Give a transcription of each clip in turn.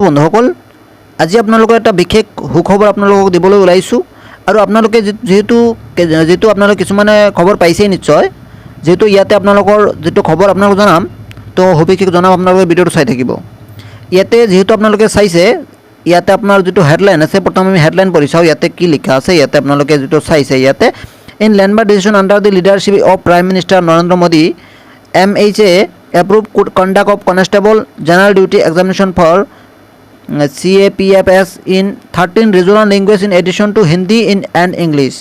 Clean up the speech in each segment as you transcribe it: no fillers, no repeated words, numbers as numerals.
বন্ধুসকল, আজি আপোনালোকৰ এটা বিশেষ সুখবৰ আপোনালোকক দিবলৈ ওলাইছোঁ। আৰু আপোনালোকে যিহেতু আপোনালোকে কিছুমানে খবৰ পাইছেই নিশ্চয়, যিহেতু ইয়াতে আপোনালোকৰ যিটো খবৰ আপোনালোকক জনাম, তো সবিশেষ জনাম, আপোনালোকে ভিডিঅ'টো চাই থাকিব। ইয়াতে যিহেতু আপোনালোকে চাইছে, ইয়াতে আপোনাৰ যিটো হেডলাইন আছে, প্ৰথম আমি হেডলাইন পঢ়ি চাওঁ ইয়াতে কি লিখা আছে। ইয়াতে আপোনালোকে যিটো চাইছে, ইয়াতে "In landmark decision under the leadership of Prime Minister Narendra Modi, MHA approve conduct of Constable General Duty examination for CAPFs in 13 regional language in addition to Hindi in and English."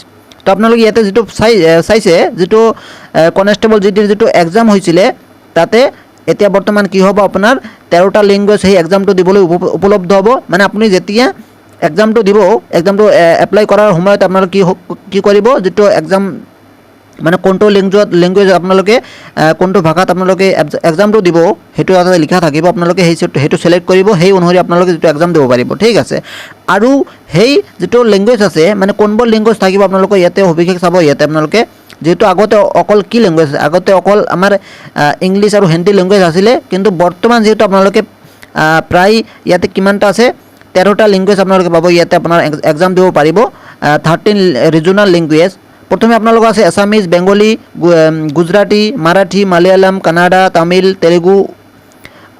তো আপোনালোকে ইয়াতে যিটো চাইছে, যিটো constable জিডিৰ যিটো exam হৈছিলে, তাতে এতিয়া বৰ্তমান কি হ'ব? আপোনাৰ 13টা লেংগুৱেজ সেই এক্সামটো দিবলৈ উপলব্ধ হ'ব। মানে আপুনি যেতিয়া এক্সামটো দিব, এক্সামটো এপ্লাই কৰাৰ সময়ত আপোনালোকে কি কৰিব, যিটো এক্সাম মানে কোনটো লেংগুৱেজ আপোনালোকে কোনটো ভাষাত আপোনালোকে এক্সামটো দিব, সেইটো তাতে লিখা থাকিব। আপোনালোকে সেইটো ছিলেক্ট কৰিব, সেই অনুসৰি আপোনালোকে যিটো এক্সাম দিব পাৰিব, ঠিক আছে। আৰু সেই যিটো লেংগুৱেজ আছে, মানে কোনবোৰ লেংগুৱেজ থাকিব, আপোনালোকে ইয়াতে সবিশেষ চাব। ইয়াতে আপোনালোকে যিহেতু আগতে অকল কি লেংগুৱেজ, আগতে অকল আমাৰ ইংলিছ আৰু হিন্দী লেংগুৱেজ আছিলে, কিন্তু বৰ্তমান যিহেতু আপোনালোকে প্ৰায় ইয়াতে কিমানটা আছে, 13টা লেংগুৱেজ আপোনালোকে পাব। ইয়াতে আপোনাৰ এক্সাম দিব পাৰিব 13 ৰিজনেল লেংগুৱেজ। প্ৰথমে আপোনালোকৰ আছে এছামিজ, বেংগলী, গুজৰাটী, মাৰাঠী, মালয়ালম, কানাডা, তামিল, তেলেগু,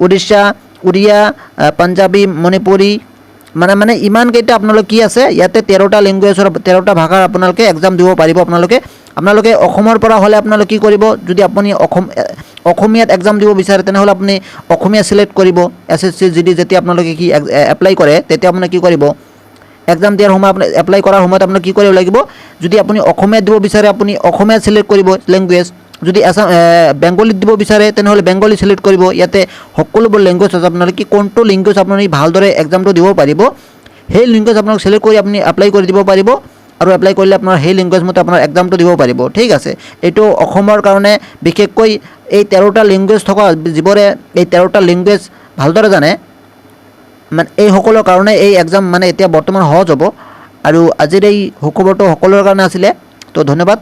উৰিষ্যা, উৰিয়া, পাঞ্জাবী, মণিপুৰী। মানে ইমানকেইটা আপোনালোক কি আছে ইয়াতে, 13টা লেংগুৱেজৰ, 13টা ভাষাৰ আপোনালোকে এক্সাম দিব পাৰিব। আপোনালোকে অসমৰ পৰা হ'লে আপোনালোকে কি কৰিব? যদি আপুনি অসমীয়াত এক্সাম দিব বিচাৰে, তেনেহ'লে আপুনি অসমীয়া ছিলেক্ট কৰিব। এছএছচি জিডি যেতিয়া আপোনালোকে কি এপ্লাই কৰে, তেতিয়া আপুনি কি কৰিব? এক্সাম দিয়াৰ সময়ত, আপুনি এপ্লাই কৰাৰ সময়ত আপোনাক কি কৰিব লাগিব? যদি আপুনি অসমীয়াত দিব বিচাৰে, আপুনি অসমীয়াত ছিলেক্ট কৰিব লেংগুৱেজ। যদি বেংগলীত দিব বিচাৰে, তেনেহ'লে বেংগলী ছিলেক্ট কৰিব। ইয়াতে সকলোবোৰ লেংগুৱেজ আছে। আপোনালোকে কি কোনটো লেংগুৱেজ আপুনি ভালদৰে এক্সামটো দিব পাৰিব, সেই লেংগুৱেজ আপোনাক ছিলেক্ট কৰি আপুনি এপ্লাই কৰি দিব পাৰিব। আৰু এপ্লাই কৰিলে আপোনাৰ সেই লেংগুৱেজ মতে আপোনাৰ এক্সামটো দিব পাৰিব, ঠিক আছে। এইটো অসমৰ কাৰণে বিশেষকৈ এই 13টা লেংগুৱেজ থকা, যিবোৰে এই 13টা লেংগুৱেজ ভালদৰে জানে, মানে এইসকলৰ কাৰণে এই এক্সাম মানে এতিয়া বৰ্তমান সহজ হ'ব। আৰু আজিৰ এই সুখবৰটো সকলোৰে কাৰণে আছিলে। তো ধন্যবাদ।